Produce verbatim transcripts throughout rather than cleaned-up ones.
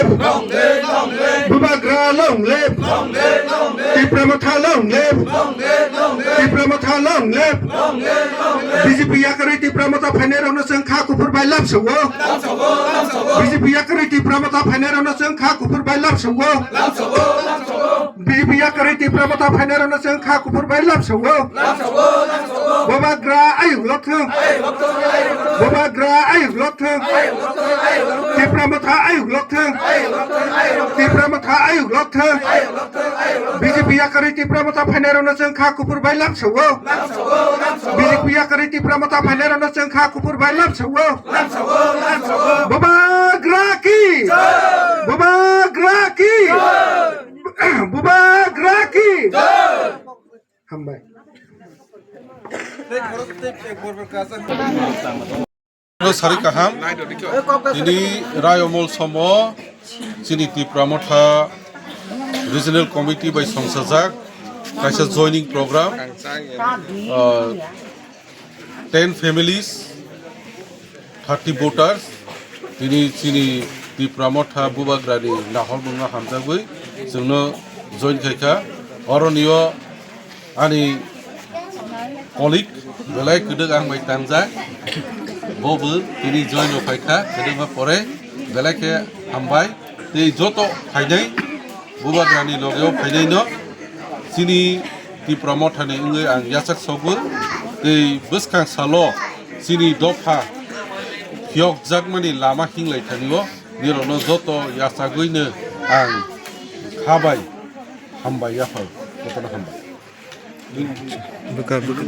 Long live, long live. Bubagra long live. Long live, long live. Tipra Motha long live. Long live, long live. Tipra Motha long live. Long live, long live. B J P yakarwi Tipra Motha phainairokno chwng kha kuphur bai lamsao. Lamsao, lamsao. B J P yakarwi Tipra Motha phainairokno chwng kha kuphur bai lamsao. Lamsao, lamsao. B J P yakarwi Tipra Motha phainairokno chwng kha kuphur bai lamsao. Bubagra ayuk lok thung. Bubagra ayuk lok thung. Tipra Motha ayuk lok thung. Tipra Motha ayuk lok thung. B J P yakarwi Tipra Motha phainairokno chwng kha kuphur bai lamsao. B J P yakarwi Tipra Motha phainairokno chwng kha kuphur bai lamsao. Bubagra ki. Bubagra ki. Bubagra ki. Hambai. Sari kaham. Tini Rai Omol Somo, chini Tipra Motha Regional Committee bai songsajak kaisa joining program. Ah, ten families, thirty voters, tini chini Tipra Motha Bubagrani nahormungno hamjagwi chwngno join khaikha. Oronio ani colleague belai kwdwk ang bai tangjak, bobo tini join rw phaikha, kwdwkma pore belai khe hambai. Tei joto phainai Bubagrani logeo phainaino chini Tipra Mothani wngwi ang yachak sogwi, tei bwskang salo chini dopha phiyokjakmani lama hinglai thangio, nirokno joto yachagwino ang khabai hambai yaphal, jotono hambai. Bwkha, bwkha.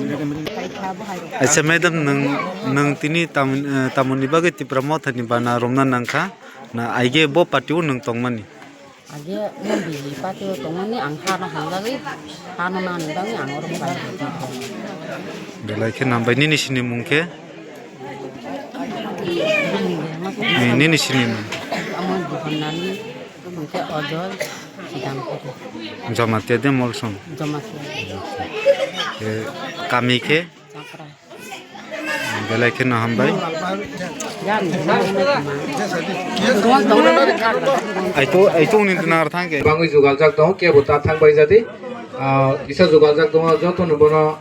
Acha madam, nwng, nwng tini tamni, eh, tamoni bagwi Tipra Mothani bana romna nangkha, na aige bo party o nwng tongmani? Age mo bini party o tongmani ang hano hamjagwi, hano nani bagwi ang oro bai. Belai khe nambai nini sinimung khe? Ni, nini sinimung? Amo Buhonnani, hwnkhe Ojol, Chidam. Jamatia de Molsong? Jamatia. Eh, kami khe? Chakra. Belai kheno hambai. Aitu, aitu ni dinar thangke. Bangwi jugaljak tongo, kebo ta thangbai jadi. Ah, kisa jugaljak tongo, joto no bono